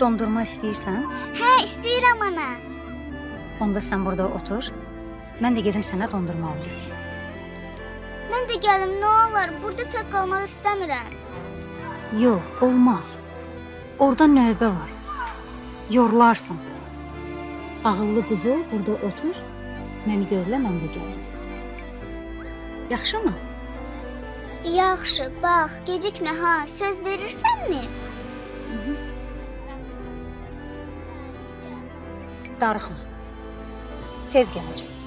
Dondurma istəyirsən? Hə, istəyirəm ana. Onda sən burada otur. Mən də gedim sənə dondurma alayım. Mən də gəlim, nə olar? Burada tək qalmaq istəmirəm. Yox, olmaz. Orada növbə var. Yorularsan. Ağıllı qız ol, burada otur. Məni gözlə, mən də gəlim. Yaxşımı? Yaxşı, bax, gecikmə ha, söz verirsənmi? Darıxma. Tez gələcəm.